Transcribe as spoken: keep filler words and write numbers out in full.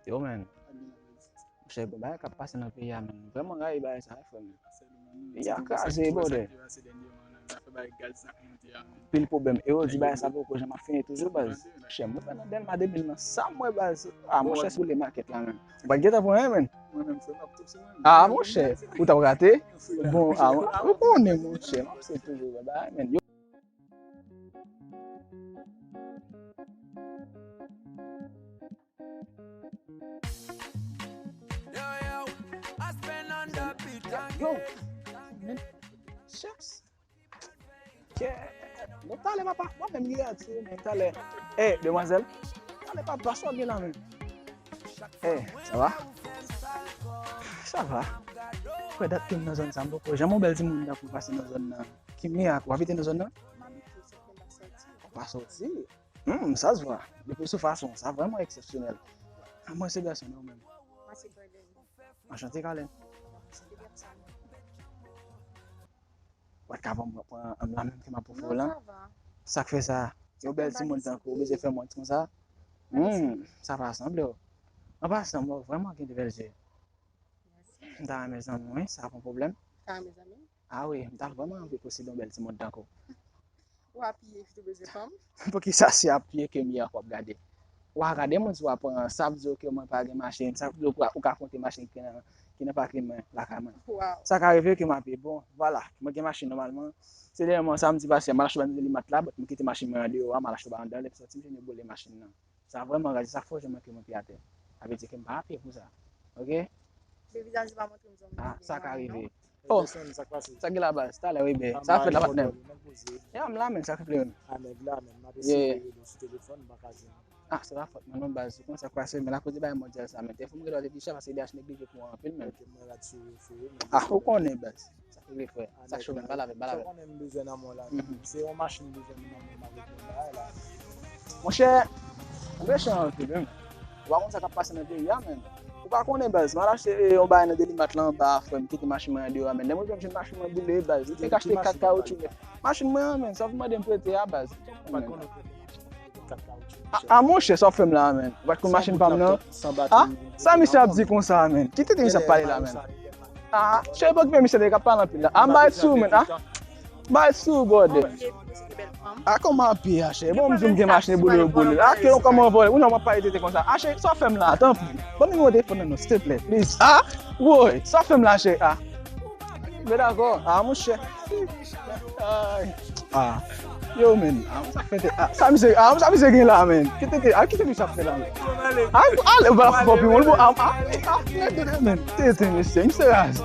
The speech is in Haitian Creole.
Yo, men. Monchè, gen bagay k ap pase nan peyi a, men. Vrèman rayi bagay sa, frè m. Peyi a kraze, brother. Pil pwoblèm. E yo di bagay sa poko janm ap fini toujou, baz. Monchè, mwen fè nan Dèlma de mil nan, sa m wè, baz. Ah, monchè, se boule makèt la, men. Ou pa t gentan pran anyen, men. Ah, monchè, ou t ap rate? Bon, ah, ou konnen, monchè, m ap se toujou wè bagay, men. Yo. Yo, men, shucks. Kè, bon, talè papa, mwen menm li atire, men talè. Eh, demwazèl, talè papa, sa w gen la menm? Eh, sa va? Sa va. Kwè dat ke m nan zòn sa, m poko janm wè yon bèl timoun tankou w pase nan zòn nan. Ki mirak, w abite nan zòn nan? M abite, se ke m pa sòti. Ou pa sòti? Hmm, sa se vre. Depi sou fason, sa vrèman eksepsyonèl. Mwen se Gèson, men ou menm? Mwen se Carlene. Anchante, Carlene. Anchante, Gèson. Ou pa t ka pran, pran, pran m la menm ke m ap ofri w lan? Non, sa va. Sa k fè sa? Yon bèl timoun tankou w bezwen fè mwen konsa? Hmm, sa pa sanble w. An pasan, mwen vrèman gen de bèl je. Mèsi. M ta renmen zanmi w, wi, sa pa yon pwoblèm. Ou ta renmen zanmi m? Ah wi, m ta vrèman anvi posede yon bèl timoun tankou w. Ou apiye, si w bezwen fanm? Poukisa se apiye ke m ye a w ap gade? Ou a gade moun si w ap pran, sa ap di w ke mwen pa gen machin, sa ap di w ou ka konte machin ki nan, ki nan pakin mwen, lakay mwen. Sa ka rive ke m apiye. Bon, vwala, mwen gen machin nòmalman. Se dènye mwa, samdi pase, m al achte bagay nan Delimat la, but m kite machin mwen andeyò a, m al achte bagay anndan, lè m sòti, m jwenn yo boule machin nan. Sa vrèman raje, sa fò jan mwen ke mwen pi atè. Sa vle di ke m pa apiye pou sa. Oke? Men vizaj ou pa montre m jan ou... Ah, sa ka rive. Oh, sa k gen la baz? Talè, wi, ben. Sa fèt la, patnè m? Ya, m la, men, sa k fèt, men. Ah, nèg la, men, m ap eseye rele w sou telefòn, m pa ka jwenn ou. Ah, se pa fòt mwen non, baz. Ou konn sa k pase, men akoz de bagay mondyal sa, men, telefòn mwen gen dwa te pi chè, paske D H neglije pou anpil, men. Ok, mwen rad sou, sou yo, men. Ah, ou konnen, baz. Sa k rive, frè? Sa cho, men, pale avè m, pale avè m. Ou konnen m bezwen nan mwen la. Mhm. Se yon machin m bezwen nan men m avèk yon bagay la. Monchè, ou mechan anpil, wi. Ou pa konn sa k ap pase nan peyi a, men. Ou pa konnen, baz. M al achte, eh, yon bagay nan Delimat la anba, frè m, kite machin mwen andeyò a, men. Lè mwen vin jwenn machin mwen boule, baz. Ou te ka achte kat kawotchou nèf. Machin mwen an, men, sa w vin mande m prete a, baz. Ou pa t konn prete machin, kat kawotchou. Ah, ah, monchè, sa w ap fè m la a, men? Ou pa t konn machin pa m nan? Ah, sa misye ap di konsa, men? Ki tenten misye ap pale la, men? Ah, cheri, pa okipe misye, li k ap pale anpil la. Ah, m bay sou, men, ah. M bay sou, brother. Ah, kòman apiye a, cheri? Bon, m di w m gen machin boule, boule. Ah, ke yon kòman vòlè? Ou nan w ap pale tenten konsa. Ah, cheri, sa w ap fè m la, tanpri. Ban m nimewo telefòn nan non, silteplè, please. Ah, woy, sa w ap fè m la, cheri? Ah. Men dakò. Ah, monchè. Ay. Ah. Yo, men. Ah, sa fè te, ah, sa misye, ah, sa misye gen la, men. Kite, kite, ah, kite misye ap fè la, men. Ah, ale, ou va fè pi won, ah, ah, ah, men, men, men. Tete, mesye, misye raze.